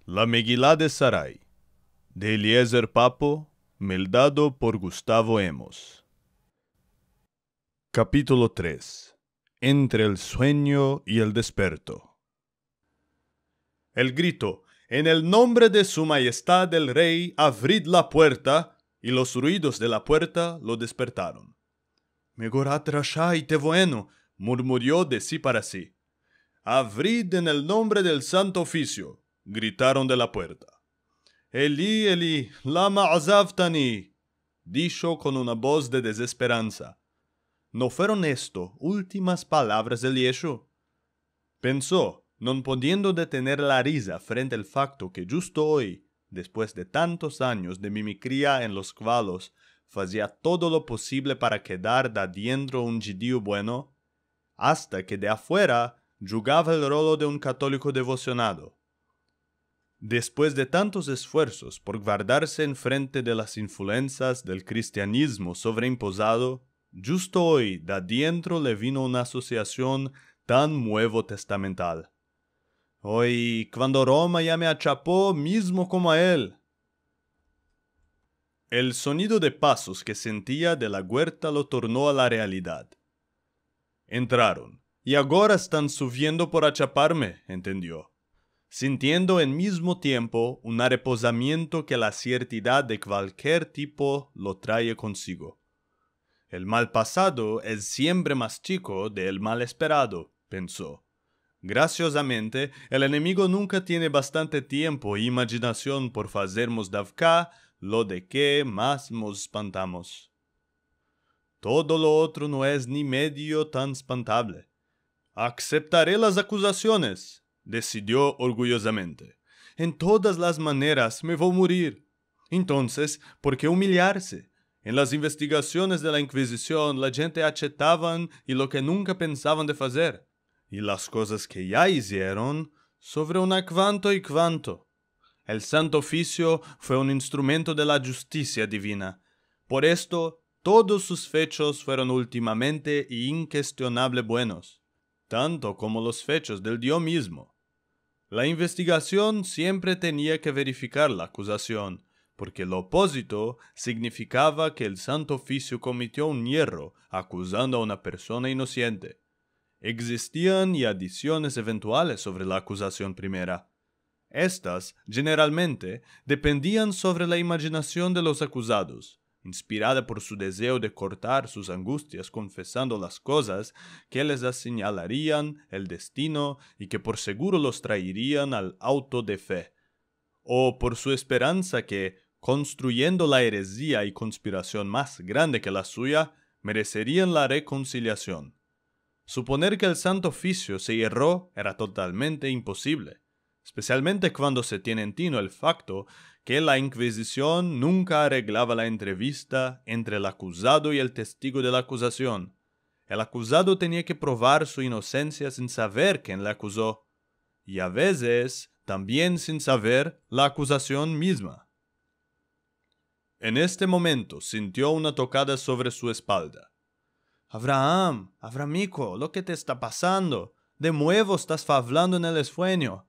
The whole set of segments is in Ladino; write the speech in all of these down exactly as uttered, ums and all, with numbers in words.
La Megilá de Sarai, de Eliezer Papo, meldado por Gustavo Emos. Kapitulo tres. Entre el suenyo i el desperto. El grito: "En el nombre de su Majestad el rey, avrid la puerta", i los ruidos de la puerta lo despertaron. "Megorat rasha i tevoenu", murmuró de si para si. "Avrid en el nombre del Santo Ofisio", gritaron de la puerta. "Eli, Eli, lama azavtani?", disho kon una boz de dezesperansa. No fueron esto ultimas palavras del Yeshu? Penso, non podiendo detener la riza frente al fakto ke djusto oy, despues de tantos anyos de mimikria en los kvalos fazia todo lo posivle para kedar de adientro un djudio bueno, asta ke de afuera djugava el rolo de un katoliko devosionado. Despues de tantos esfuersos por gvardarse enfrente de las influensas del kristianizmo sovreimpozado, djusto oy de adientro le vino una asosiasion tan muevo-testamental. Oy, kuando Roma ya me achapo mizmo komo a el. El sonido de pasos ke sentia de la guerta lo torno a la realidad. "Entraron, i agora estan suviendo por achaparme", entendio, sintiendo en mizmo tiempo un arepozamiento ke la siertidad de kualkier tipo lo traye konsigo. "El mal pasado es siempre mas chiko de el mal esperado", penso. "Grasiozamente, el enemigo nunka tiene bastante tiempo i imajinasion por fazermos davka lo de ke mas mos espantamos. Todo lo otro no es ni medio tan espantable. Akseptare las akuzasiones", desidio orguyozamente. "En todas las maneras me vo murir. Entonses, por ke umiliarse? En las investigasiones de la Inkizision la djente achetavan i lo ke nunka pensavan de fazer. I las kozas ke ya izieron, sovre una kuanto i kuanto. El Santo Ofisio fue un instrumento de la djustisia divina. Por esto, todos sus fechos fueron ultimamente i inkestionable buenos, tanto komo los fechos del Dio mizmo. La investigasion siempre tenia ke verifikar la akuzasion, porke lo oposito signifikava ke el Santo Ofisio kometio un yerro akuzando a una persona inosiente. Egzistian i adisiones eventuales sovre la akuzasion primera. Estas, djeneralmente, dependian sovre la imajinasion de los akuzados, inspirada por su dezeo de kortar sus angustias konfesando las kozas ke les asinyalaryan el destino i ke por seguro los traerian al auto de fe, o por su esperansa ke, konstruyendo la erezia i konspirasion mas grande ke la suya, mereserian la rekonsiliasion. Suponer ke el Santo Ofisio se yerro era totalmente imposivle, espesialmente kuando se tiene en tino el fakto ke la Inkizision nunka areglava la entrevista entre el akuzado i el testigo de la akuzasion. El akuzado tenia ke provar su inosensia sin saver ken le akuzo, i a vezes tambien sin saver la akuzasion mizma. En este momento sintio una tokada sovre su espalda. "Avraham, Avramiko, lo ke te esta pasando? De muevo estas favlando en el esuenyo.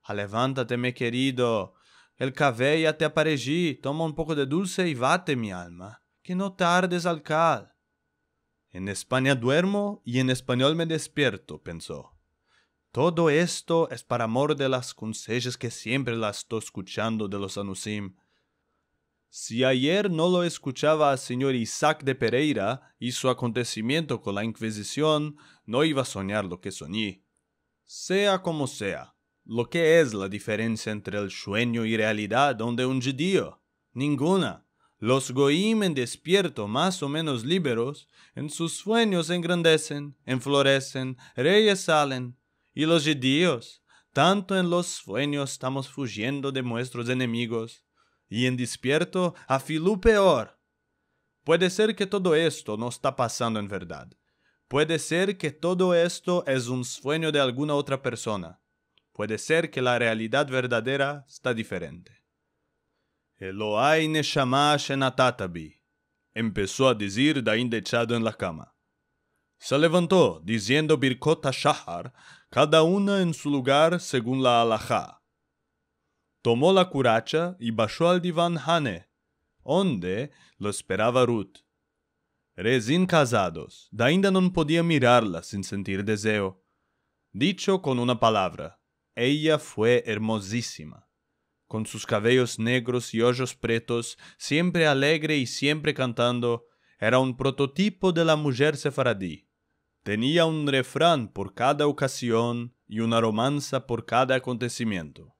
Alevantate, mi kerido. El kave ya te apareji, toma un poko de dulse i vate, mi alma, ke no tardes al kal." "En Espanya duermo i en espanyol me despierto", penso. "Todo esto es par amor de las konsejas ke siempre las esto eskuchando de los anusim. Si ayer no lo eskuchava a sinyor Isaac de Pereira i su akontesimiento kon la Inkizision, no iva a sonyar lo ke sonyi." Sea komo sea, lo ke es la diferensia entre el suenyo i realidad onde un djudio? Ninguna. Los goim en despierto mas o menos liberos, en sus suenyos engrandesen, enfloresen, reyes salen. I los djudios, tanto en los suenyos estamos fujiendo de muestros enemigos, i en despierto afilu peor. Puede ser ke todo esto no esta pasando en verdad. Puede ser ke todo esto es un suenyo de alguna otra persona. Puede ser ke la realidad verdadera esta diferente. "Elohai neshama shenatata bi", empeso a dizir de ain echado en la kama. Se levanto, diziendo Birkot Hashahar, kada una en su lugar segun la alaha. Tomo la kuracha i basho al divan hane, onde lo esperava Rut. Rezin kazados, dainda no podia mirarla sin sentir dezeo. Dicho kon una palavra, eya fue ermozisima. Kon sus kavellos negros i ojos pretos, siempre alegre i siempre kantando, era un prototipo de la mujer sefaradi. Tenia un refran por kada okazion i una romansa por kada akontesimiento.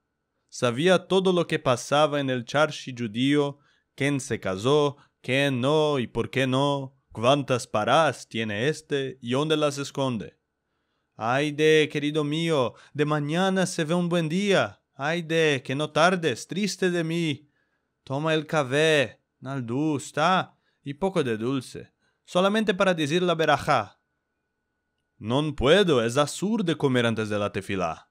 Savia todo lo ke pasava en el charshi djudio, ken se kazo, ken no i por ke no, kuantas paras tiene este i onde las eskonde. Ayde, kerido mio, de manyana se ve un buen dia. Ayde, ke no tardes, triste de mi. Toma el kave, naldu esta, i poko de dulse, solamente para dizir la beraha. No puedo, es asur de komer antes de la tefila.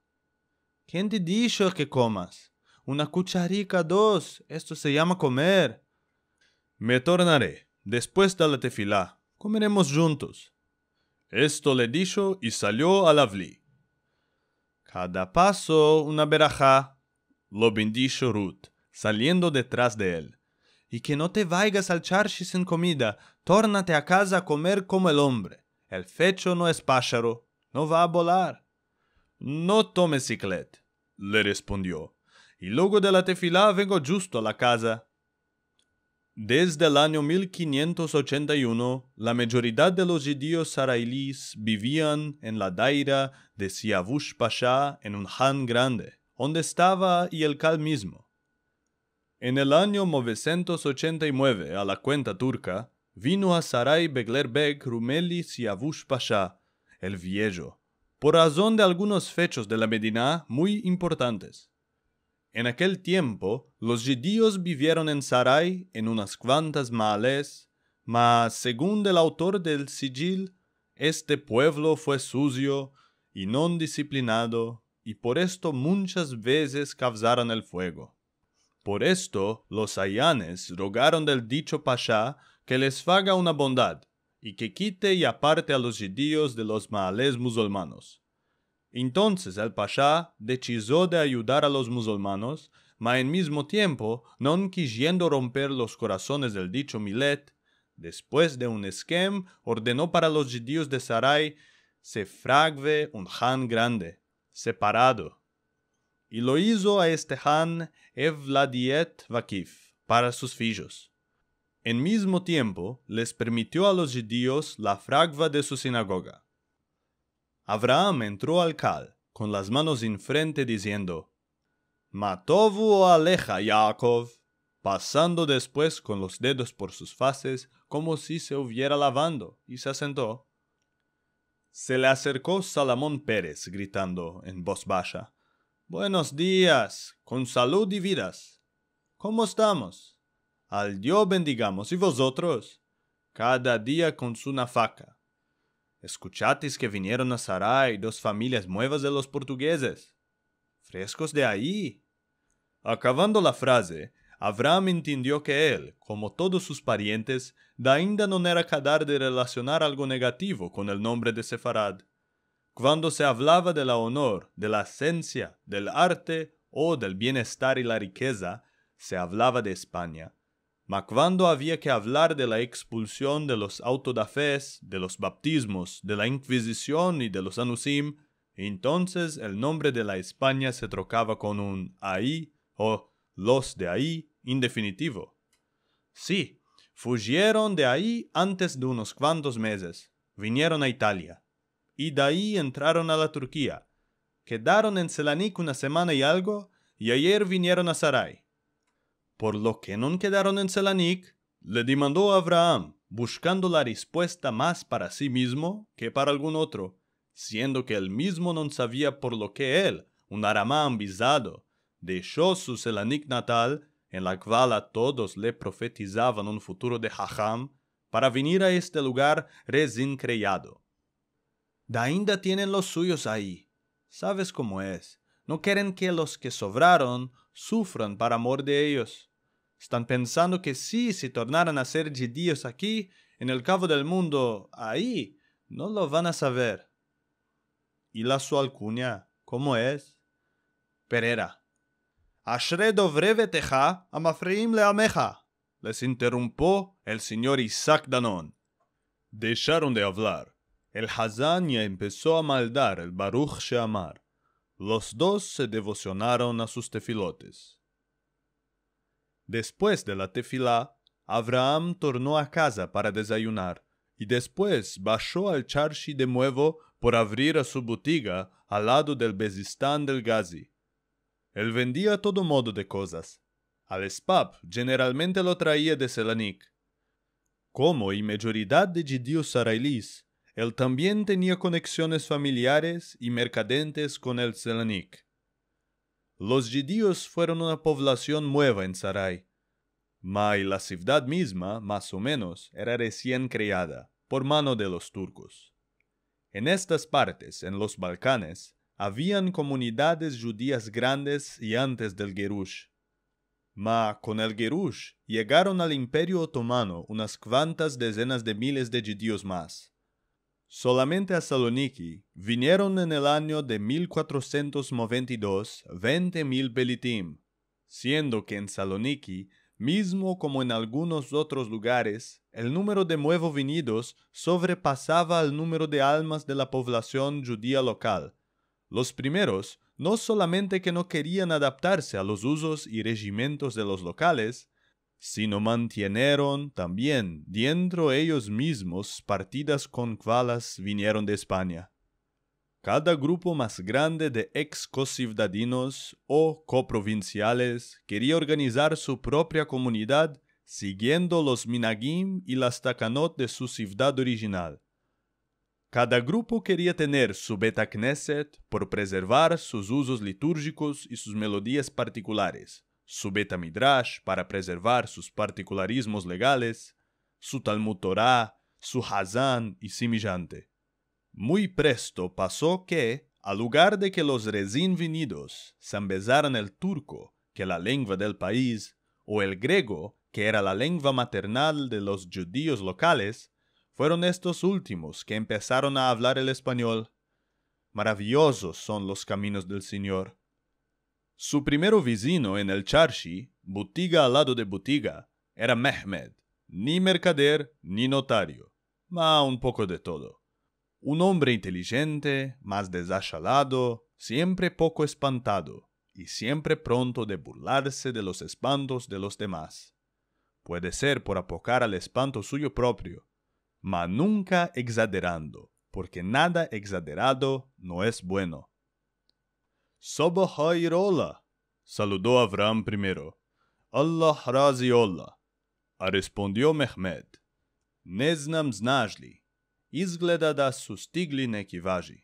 Ken te disho ke komas? Una kucharika, dos, esto se yama komer. Me tornare, despues de la tefila, komeremos djuntos. Esto le disho i salio al avli. Kada paso una beraha, lo bendisho Rut, saliendo detras de el. I ke no te vayas al charshi sin komida, tornate a kaza a komer komo el ombre. El fecho no es pasharo, no va a bolar. No tome siklet, le respondio, i luego de la tefila vengo djusto a la kaza. Desde el anyo mil kinyentos ochenta i uno, la mayoridad de los djudios sarayilis bivian en la daira de Siyavush Pasha en un han grande, onde estava i el kal mizmo. En el anyo novesientos ochenta i mueve, a la kuenta turka, vino a Saray Beglerbeg Rumeli Siyavush Pasha, el Viejo, por razon de algunos fechos de la Medina muy importantes. En akel tiempo, los djudios bivieron en Saray en unas kuantas maales, mas, segun el autor del sijil, este puevlo fue suzio i no disiplinado, i por esto munchas vezes kavzaron el fuego. Por esto, los ayanes rogaron del dicho pasha ke les faga una bondad, i ke kite i aparte a los djudios de los maales muzulmanos. Entonses el pasha dechizo de ayudar a los muzulmanos, ma en mizmo tiempo, no kiyendo romper los korasones del dicho milet, despues de un eskem, ordeno para los djudios de Saray se fragve un han grande, separado. I lo izo a este han Evladiet Vakif para sus fijos. En mizmo tiempo, les permitio a los djudios la fragva de su sinagoga. Avraham entro al kal kon las manos enfrente, diziendo: "Ma tovu oaleha, Yaakov", pasando despues kon los dedos por sus fases, komo si se uviera lavando, i se asento. Se le aserko Salamon Peres, gritando en boz basha: "Buenos dias, kon salud i vidas. Komo estamos? Al Dio bendigamos, i vozotros? Kada dia kon su nafaka. Eskuchatis ke vinieron a Saray dos familias muevas de los portugezes. Freskos de ayi." Akavando la fraze, Avraham entendio ke el, komo todos sus parientes, dainda no era kadar de relasionar algo negativo kon el nombre de Sefarad. Kuando se avlava de la onor, de la sensia, del arte o del bienestar i la rikeza, se avlava de Espanya. Ma kuando avia ke avlar de la ekspulsion de los autodafes, de los baptizmos, de la Inkvizision i de los Anusim, entonses el nombre de la Espanya se trokava kon un ayi o los de ayi indefinitivo. Si, fujieron de ayi antes de unos kuantos mezes, vinieron a Italia. I de ayi entraron a la Turkia. Kedaron en Selanik una semana i algo, i ayer vinieron a Saray. "Por lo ke no kedaron en Selanik?", le demando Avraham, bushkando la respuesta mas para si mizmo ke para algun otro, siendo ke el mizmo no savia por lo ke el, un aramá ambizado, desho su Selanik natal, en la kual a todos le profetizavan un futuro de haham, para venir a este lugar rezin kreyado. Dainda tienen los suyos ayi. Saves komo es. No keren ke los ke sovraron sufran par amor de eyos. Estan pensando ke si se tornaran a ser djudios aki, en el kavo del mundo, ayi, no lo van a saver. I la su alkunya, komo es? Perera. Ashre dovre veteha amafriim leameha, les interumpo el sinyor Isak Danon. Desharon de avlar. El hazan ya empeso a maldar el Baruh Sheamar. Los dos se devosionaron a sus tefilotes. Despues de la tefila, Avraham torno a kaza para dezayunar, i despues basho al Charshi de muevo por avrir a su butiga al lado del Bezistan del Gazi. El vendia todo modo de kozas. Al espap jeneralmente lo traia de Selanik. Komo i mayoridad de djidios sarayilis, el tambien tenia koneksiones familiares i merkadentes kon el Selanik. Los djidios fueron una povlasion mueva en Saray, ma i la sivdad mizma, mas o menos, era resien kreada, por mano de los turkos. En estas partes, en los Balkanes, avian komunidades djudias grandes i antes del Gerush. Ma kon el Gerush yegaron al Imperio Otomano unas kuantas dezenas de miles de djidios mas. Solamente a Saloniki vinieron en el anyo de mil kuatrosientos noventa i dos vente mil pelitim, siendo ke en Saloniki, mizmo komo en algunos otros lugares, el numero de muevo vinidos sovrepasava al numero de almas de la povlasion djudia lokal. Los primeros no solamente ke no kerian adaptarse a los uzos i rejimientos de los lokales, sino mantieneron tambien dientro eyos mizmos partidas kon kualas vinieron de Espanya. Kada grupo mas grande de eks-kosivdadinos o koprovinsiales keria organizar su propia komunidad sigiendo los minagim i las takanot de su sivdad orijinal. Kada grupo keria tener su Beit-Akneset por prezervar sus uzos liturjikos i sus melodias partikulares, su Beit-Amidrash para prezervar sus partikularizmos legales, su Talmud Tora, su hazan i simijante. Muy presto paso ke, al lugar de ke los resin vinidos se ambezaran el turko, ke la lengua del pais, o el grego, ke era la lengua maternal de los djudios lokales, fueron estos ultimos ke empesaron a avlar el espanyol. Maraviyozos son los kaminos del Sinyor. Su primero vizino en el Charshi, butiga al lado de butiga, era Mehmed, ni merkader ni notario, ma un poko de todo. Un ombre intelijente, mas dezashalado, siempre poko espantado, i siempre pronto de burlarse de los espantos de los demas. Puede ser por apokar al espanto suyo proprio, ma nunka egzaderando, porke nada egzaderado no es bueno. Soba hair ola, saludo Avraham primero. Allah razi ola, arespondio Mehmed. Ne znam znajli, izgleda da sustigli neki vaji.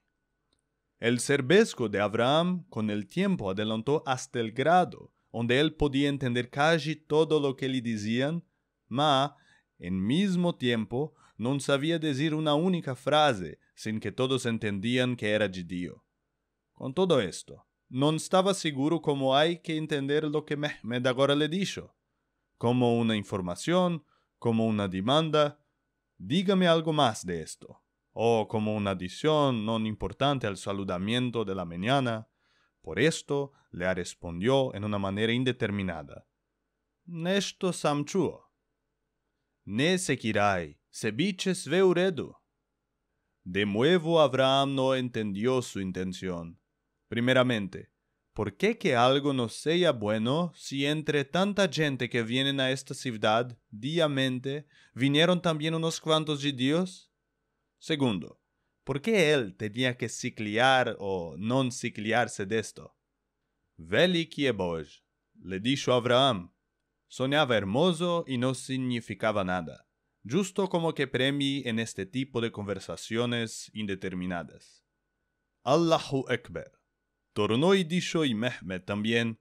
El serbesko de Avraham kon el tiempo adelanto asta el grado onde el podia entender kaji todo lo ke li dizian, ma, en mizmo tiempo, no savia dizir una unika fraze sin ke todos entendian ke era djudio. Kon todo esto, no estava siguro komo ay ke entender lo ke Mehmed agora le disho, komo una informasion, komo una demanda, "Digame algo mas de esto", o komo una adision no importante al saludamiento de la manyana. Por esto, le arespondio en una manera indeterminada. Nešto sam čuo. Ne sekiraj, sebiče sve u redu. De muevo Avraham no entendio su intension. Primeramente, por ke ke algo no sea bueno si entre tanta djente ke vienen a esta sivdad diamente vinieron tambien unos kuantos djudios? Segundo, por ke el tenia ke sikliar o no sikliarse de esto? Veli ki e boj, le disho Avraham. Soniava ermozo i no sinyifikava nada, djusto komo ke premii en este tipo de konversasiones indeterminadas. Allahu Ekber. Torno i disho i Mehmed tambien,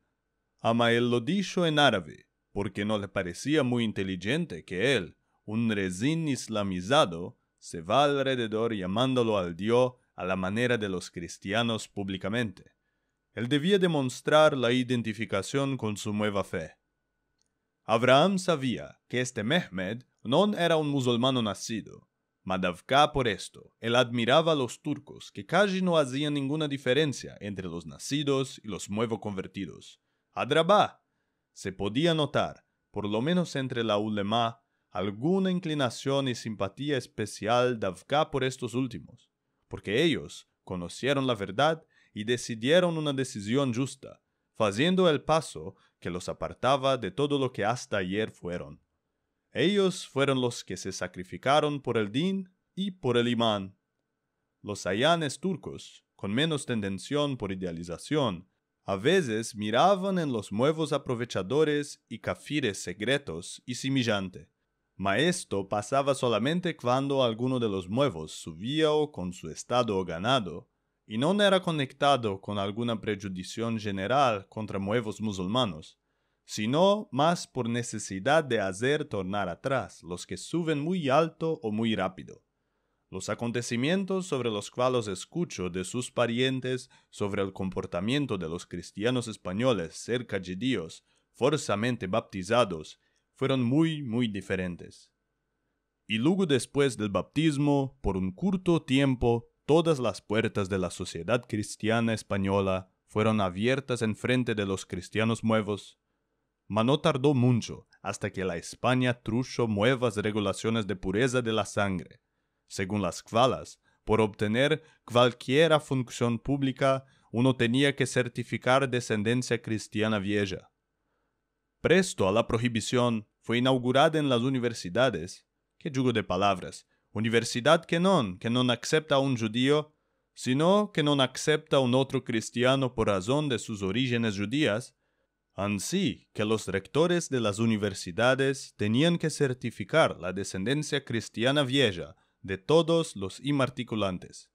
ama el lo disho en arave, porke no le paresia muy intelijente ke el, un rezin islamizado, se va alrededor yamandolo al Dio a la manera de los kristianos publikamente. El devia demonstrar la identifikasion kon su mueva fe. Avraham savia ke este Mehmed no era un muzulmano nasido, ma davka por esto el admirava a los turkos ke kaji no azian ninguna diferensia entre los nasidos i los muevo konvertidos, Adraba, se podia notar, por lo menos entre la ulema, alguna inklinasion i simpatia espesial davka por estos ultimos, porke eyos konosieron la verdad i desidieron una desizion djusta, faziendo el paso ke los apartava de todo lo ke asta ayer fueron. Eyos fueron los ke se sakrifikaron por el din i por el iman. Los ayanes turkos, kon menos tendension por idealizasion, a vezes miravan en los muevos aprovechadores i kafires sekretos i simijante. Ma esto pasava solamente kuando alguno de los muevos suvia o kon su estado o ganado, i no era konektado kon alguna prejudisyon jeneral kontra muevos muzulmanos, sino mas por nesesidad de azer tornar atras los ke suven muy alto o muy rapido. Los akontesimientos sovre los kualos eskucho de sus parientes sovre el komportamiento de los kristianos espanyoles serka djudios, forsamente baptizados, fueron muy, muy diferentes. I luego despues del baptizmo, por un kurto tiempo, todas las puertas de la sosiedad kristiana espanyola fueron aviertas en frente de los kristianos muevos. Ma no tardo muncho asta ke la Espanya trusho muevas regulasiones de pureza de la sangre, segun las kualas, por obtener kualkiera funksion publika, uno tenia ke sertifikar desendensia kristiana vieja. Presto a la prohibision, fue inaugurada en las universidades, ke djugo de palavras, universidad ke non, ke non aksepta a un djudio, sino ke non aksepta un otro kristiano por razon de sus orijines djudias, ansi ke los rektores de las universidades tenian ke sertifikar la desendensia kristiana vieja de todos los imartikulantes.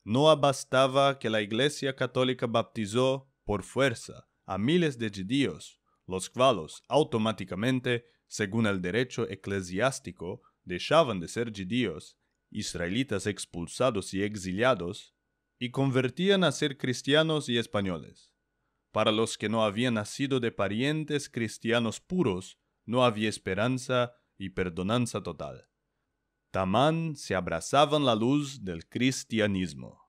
No abastava ke la Iglesia Katolika baptizo por fuersa a miles de djudios, los kualos automatikamente, segun el derecho ekleziastiko, deshavan de ser djudios, israelitas ekspulsados i ekziliados, i konvertian a ser kristianos i espanyoles. Para los ke no avian nasido de parientes kristianos puros, no avia esperansa i perdonansa total. Taman se abrasavan la luz del kristianizmo.